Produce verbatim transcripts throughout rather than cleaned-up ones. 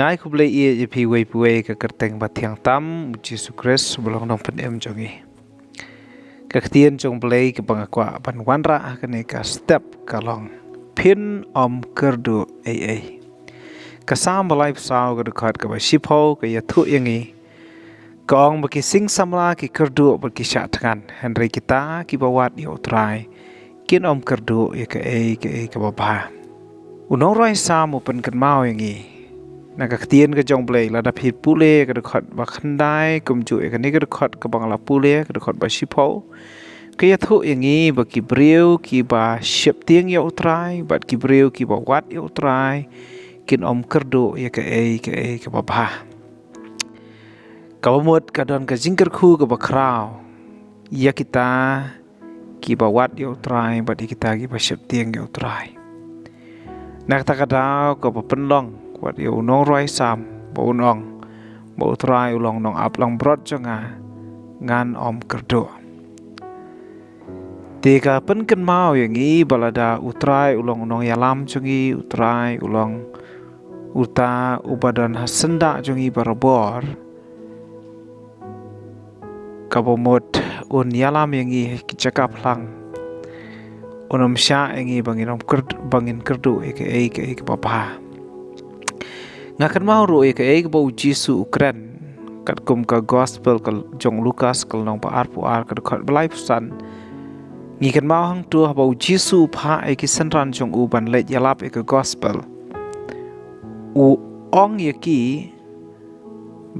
Nga ai khublei ïa phi uwei pa uwei ha ka kyrteng ba thiang tam u Jisu Khrist uba long nongpynim jong ngi. Ka ktien jong U Blei kaba nga kwah ban wanrah ha kane ka step ka long: Phin ym kyrduh ei ei. Ka Salm ba laiphew saw ka dkhot kaba shiphew ka ïathuh ïa ngi, ka ong ba ki sing samla ki kyrduh bad ki shah thngan, hynrei kita kiba wad ïa U Trai kin ym kyrduh ïa kaei kaei kaba bha. U nongrwai Salm u pynkynmaw ïa ngi na ka ktien ka jong U Blei, lada phi pule ka dkhot ba khyndai kumjuh ïa kane ka dkhot kaba nga la pule, ka dkhot ba shiphew, ka ïathuh ïa ngi ba ki briew kiba sheptieng ïa U Trai bad ki briew kiba wad ïa U Trai kin ym kyrduh ïa kaei kaei kaba bha. Kaba mut ka don ka jingkyrkhu kaba khraw ïa kita kiba wad ïa U Trai bad ïa kita kiba sheptieng ïa U Trai. Na kata ka daw kaba pynlong wat ïa u nongrwai Salm ba un ong ba U Trai u long nongap langbrot jong nga, ngan ym kyrduh. Te ka pynkynmaw ïa ngi ba lada U Trai u long u nongïalam jong ngi, U Trai u long uta uba don ha syndah jong ngi barabor, kaba mut un ïalam ïa ngi ha ki jaka phlang, un ym shah ïa ngi ba ngin ym kyrd-, ba ngin kyrduh ïa kaei kaei kaba bha. Nga kynmaw ruh ïa kaei kaba u Jisu u kren katkum ka gospel ka jong u Lukas ka lynnong ba arphew ar ka dkhot ba laiphew san. Ngi kynmaw hangto haba u Jisu u phah ïa ki synran jong u ban leit ïalap ïa ka gospel, u ong ïa ki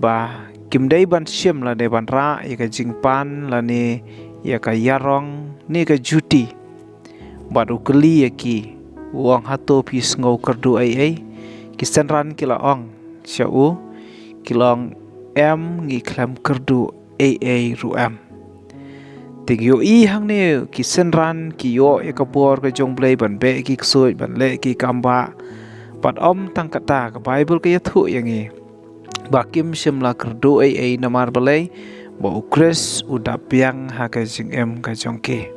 ba kim dei ban shim lane ban rah ïa ka jingpan lane ïa ka ïarong ne ka juti. Bad u kylli ïa ki, u ong, hato phi sngew kyrduh ei ei? Ki synran ki la ong sha u, ki la ong, em, ngi khlem kyrduh ei ei ruh em. Te ngi ïohi hangne ki synran ki ïoh ïa ka bor ka jong U Blei ban beh ki ksuid, ban leh ki kam bah. Bad ym tang kata, ka Baibl ka ïathuh ïa ngi ba kim shym la kyrduh ei ei. Namar balei? Ba u Khrist u dap biang ha ka jingim ka jong ki.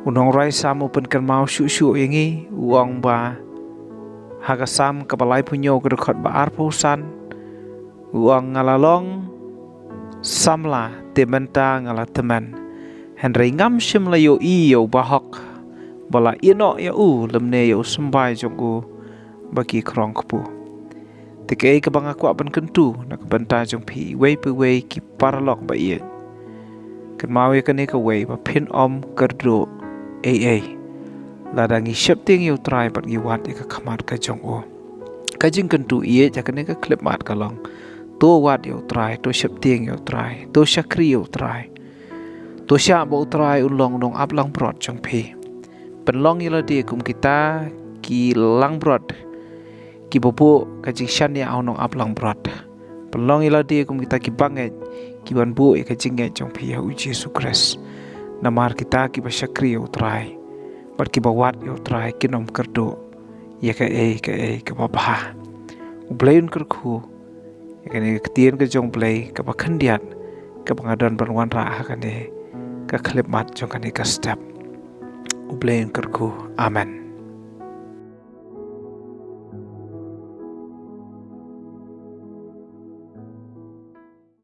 U nongrwai Salm u pynkynmaw shuh shuh ïa ngi, u ong ba ha ka Salm kaba laiphew hynñiew ka dkhot ba arphew san, u ong, nga la long samla, te mynta nga la tymmen. Hynrei ngam shym la ïohi ïa u bahok ba la ïehnoh ïa u lymne ïa u symbai jong u ba ki khrong kpu. Te kaei kaba nga kwah ban kyntu na ka bynta jong phi uwei pa uwei ki paralok ba ïeit, kynmaw ïa kane kawei ba phin ym kyrduh ei ei lada ngi sheptieng ïa U Trai bad ngi wad ïa ka khmat ka jong u. Ka jingkyntu ïeit ha kane ka khyllipmat ka long, to wad ïa U Trai, to sheptieng ïa U Trai, to shakri ïa U Trai. To shah ba U Trai un long u nongap langbrot jong phi. Pynlong ïa lade kum kita ki langbrot kiba buh ka jingshaniah ha u nongap langbrot. Pynlong ïa lade kum kita ki bangeit kiban buh ïa ka jingngeit jong phi ha u Jisu Khrist. Namar kita kiba shakri ïa U Trai bad kiba wad ïa U Trai kin ym kyrduh ïa kaei kaei kaba bha. U Blei un kyrkhu ïa kane ka ktien ka jong U Blei kaba khyndiat kaba nga don ban wanrah ha kane ka khyllipmat jong kane ka step. U Blei un kyrkhu. Amen.